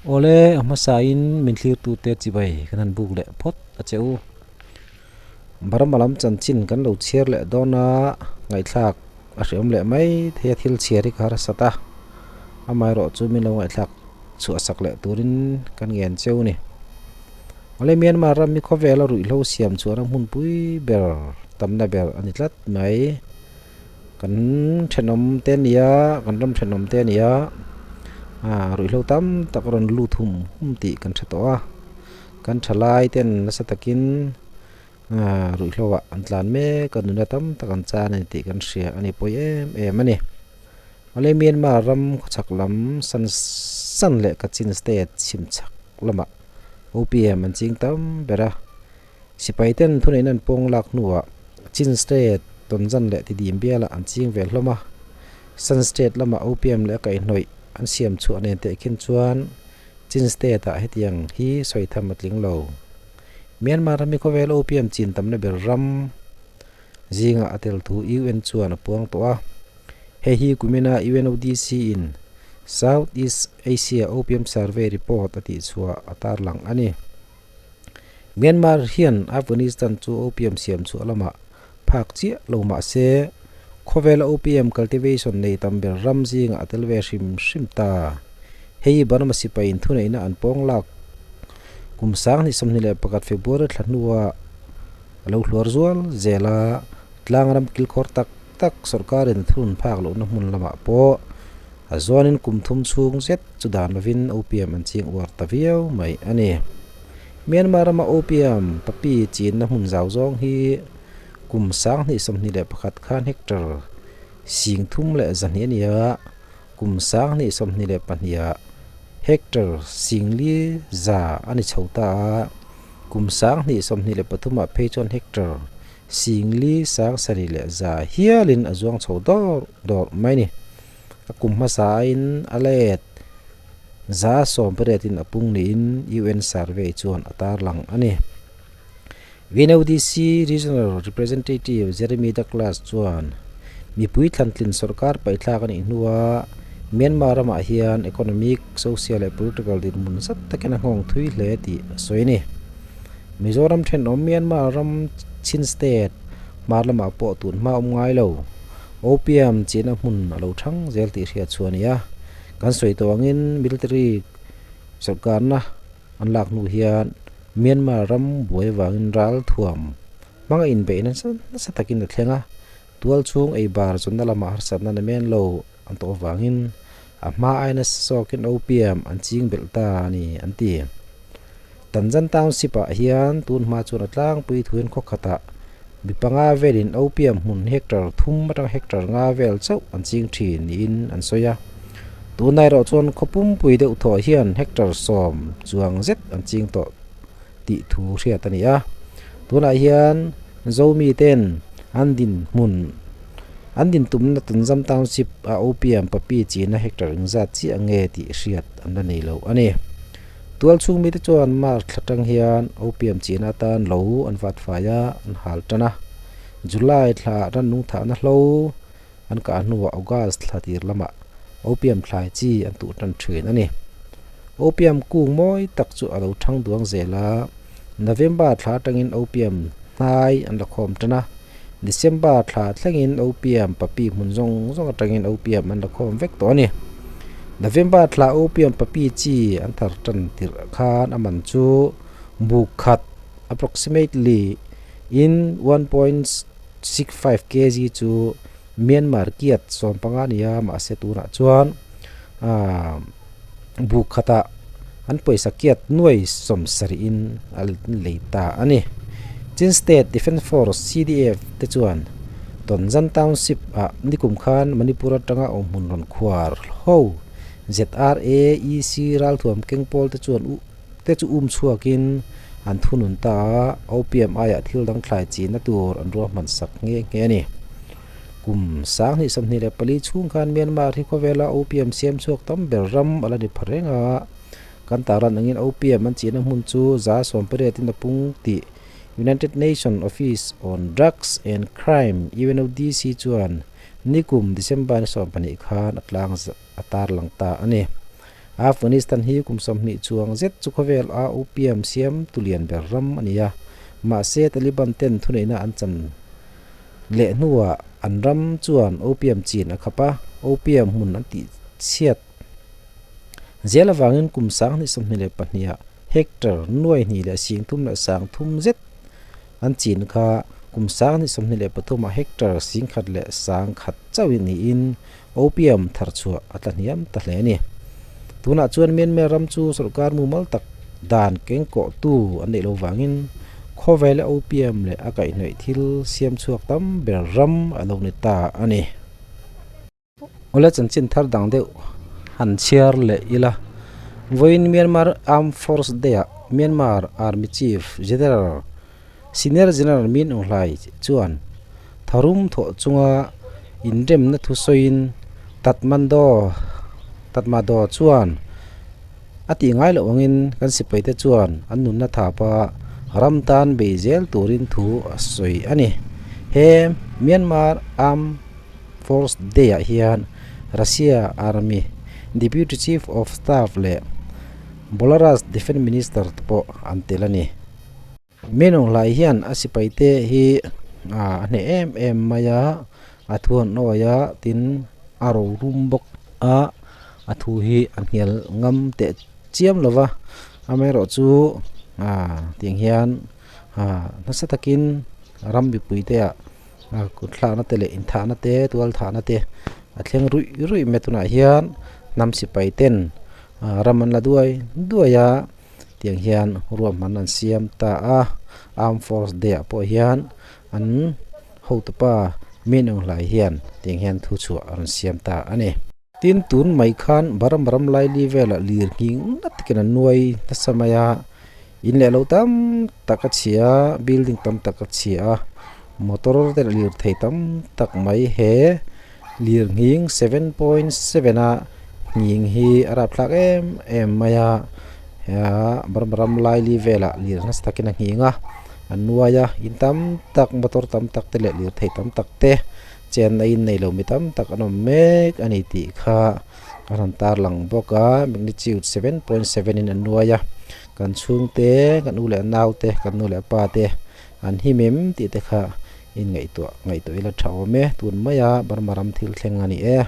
Awle, a hmasain min thlirtute chibai kan han buk leh phawt a che u. Burma lam chanchin kan lo chhiar leh dawn a, ngaihthlak a hreawm leh mai thei a, thil chhiar hi ka harsat a, amaherawh chu min lo ngaihthlak chhuah sak leh turin kan ngen cheu ni. Awle, Myanmar ram hi khawvela ruihhlo siam chhuahna hmunpui ber tamna ber a ni tlat mai. Kan thenawm te a nia kan ram thenawm te a nia ah ruihhlo tam tak a rawn lut hum hum tih kan hre tawh a kan thalai ten nasa takin ah ruihhlo ah an tlan mek a nuna tam tak an chan a ni tih kan hria a ni pawi em em a ni awle Myanmar ram khawchhak lam san san leh Kachin state chhim chhak lamah O_P_M an ching tam ber a. Sipai ten thuneihna an pawng lak hnuah Chin State tawnzan leh tidim bialah an ching ve hlawm a, Shan State lamah opium leh a kaihhnawih an siam chhuah nen teh khin chuan Chin State-ah hetiang hi sawi tham a tling lo. Myanmar rami khawvel opium chin tamna ber ram zingah a tel thu UN chuan a puang tawh a. Hei hi kumina UNODC in South East Asia Opium Survey Report a tihchhuah a tarlang a ni. Myanmar hian Afghanistan chu opium siam chhuah lamah phak chiah lo mah se, khawvela opium cultivation nei tam ber ram zingah a tel ve hrim hrim ta. Hei hi Burma sipai inthuneihna an pawng lak kum 2021 February thla hnua a lo hluar zual zel a, tlang ram kilkhawr tak tak sorkarin a thunun phak lohna hmun lamah pawh a zuanin kum thum chhung zet chu dan lovin opium an ching uar ta viau mai a ni. Myanmar rama opium papi chinna hmun zau zawng hi kum 2021 khan hectare 32,100 a ni a, kum 2022 ah hectare 4,100 a ni chho ta a, kum 2023 ah phei chuan hectare 4,700 hialin a zuang chho dawrh dawrh mai a ni. A kum hmasa aiin a let. 80% in a pung niin UN survey chuan a tarlang a ni. UNODC Regional Representative Jeremy Douglas chuan mipui thlantlin sorkar paihthlak a nih hnua Myanmar ramah hian economic, social leh political dinhmun zat takin a nghawng thui hle tih a sawi a ni. Mizoram thenawm Myanmar ram Chin State hmar lamah pawh tun hma awm ngai lo opium chihna hmun a lo thang zel tih hriat chhuah a ni a. Kan sawi tawh angin military sorkarna an lak hnu hian Myanmar ram buai avangin ral thuam hmanga inbeih nasa nasa takin a thleng a, tual chhung ei bar zawnna lamah harsatna na men lo an tawh avangin a hma ai nasa zawkin opium an ching belh ta a ni an ti. Tanzan Township ah hian tun hma chuan a tlangpui thuin khaw khatah mi panga velin opium hmun hectare thum atanga hectare nga vel chauh an ching thin niin an sawi a. Tunah erawh chuan khaw pumpui deuh thawh hian hectare sawm chuang zet an ching tawh tih thu hriat a ni a. Tunah hian Zomi ten an dinhmun an din tumna Tanzam Township a opium papi china hectare engzat chiah nge tih hriat an la nei lo a ni. Tual chhung mite chuan March thla tang hian opium chihna atan lo an vat fai a, an hal tan a. July thla rannung thahna hlo an kah hnuah August thla tir lamah opium thlai chi an tuh tan thin a ni. Opium kung mawi tak chu a lo thang duang zel a, November thla atangin opium hnai an la khawm tan a, December thla thlengin opium papi hmun zawng zawng atangin opium an la khawm vek tawh a ni. November thla opium papi chi an thar tan tirh khan a man chu buk khat approximately in 1.65 kg chu Myanmar kiat 15 a ni a, mahse tunah chuan aaa buk khatah an pawisa kiat nuai 70 in a lei ta a ni. Chin State Defence Force, CDF, te chuan Tonzan Township ah nikum khan Manipur atanga awmhmun rawn khuar ho ZRA EC ralthuam keng pawl te chuan te chu um chhuakin an thunun ta a, opium aiah thil dang thlai chihna tur an ruahman sak nghe nghe a ni. Kum 2024 chhung khan Myanmar hi khawvela opium siam chhuak tam ber ram a la ni pha reng a, Kan taran angin opium an chihna hmun chu 80% in a pung tih United Nations Office on Drugs and Crime, UNODC, chuan nikum December ni 12 khan a tlang a tarlang ta a ni. Afghanistan hi kum 20 chuang zet chu khawvel a opium siam tu lian ber ram a ni a, mahse Taliban ten thuneihna an chan leh hnuah an ram chuan opium chin a khap a, opium hmun an tih chhiat zel avangin kum 2022 ah hectare nuai hnih leh sing thum leh sang thum zet an chin kha kum 2023 ah hectare sing khat leh sang khat chauh niin opium thar chhuah a tla hniam ta hle a ni. Tunah chuan Myanmar ram chu sorkar mumal tak dan keng kawh tu an neih loh vangin khawvel a opium leh a kaihhnawih thil siam chhuak tam ber ram a lo ni ta a ni. Awle chanchin thar dang deuh han chhiar leh ila. Vawiin Myanmar Armed Force Day ah Myanmar Army Chief General Senior General Min Aung Hlaing chuan tharum thawh chunga inremna thu sawiin Tatmadaw Tatmadaw chuan a tih ngai loh angin kan sipaite chuan an nunna thapa ram tan bei zel turin thu a sawi a ni. He Myanmar Armed Force Day ah hian Russia Army Deputy Chief of Staff leh Belarus Defence Minister te pawh an tel a ni. Minung hlai hian a sipai te hi a hneh em em mai a, a thu an awi a tin a ro rum bawk a, a thu hi a hnial ngam teh chiam lo va, amaherawhchu tiang hian nasa takin ram mipui te ah kut thlakna te leh inthahna te tual thahna te a thleng ruih ruih mai a tunah hian hnam sipai ten ram an la duai duai a tiang hian ruahman an siam ta a armed force day ah pawh hian an hotupa min ang hlai hian tiang hian thu chhuah a rawn siam ta a ni. Tin tun mai khan Burma ram laili velah lir nghing nat takin an nuai nasa mai a in leh lo tam tak a chhia a building tam tak a chhia a motor te leh lirthei tam tak mai he lir nghing 7.7 a nghing hi a rapthlak em em mai a Burma ram laili velah lir nasa takin a nghing a an nuai a in tam tak motor tam tak te leh lirthei tam tak te Chenna in nei lo mi tam tak an awm mek a ni tih kha a rawn tarlang bawk a magnitude 7.7 in an nuai a kan chhungte kan u leh nau te kan nu leh pa te an him em tih te kha in ngaihtuah ngaihtuah ila tha awm e tun maia Burma ram thil thleng a ni e.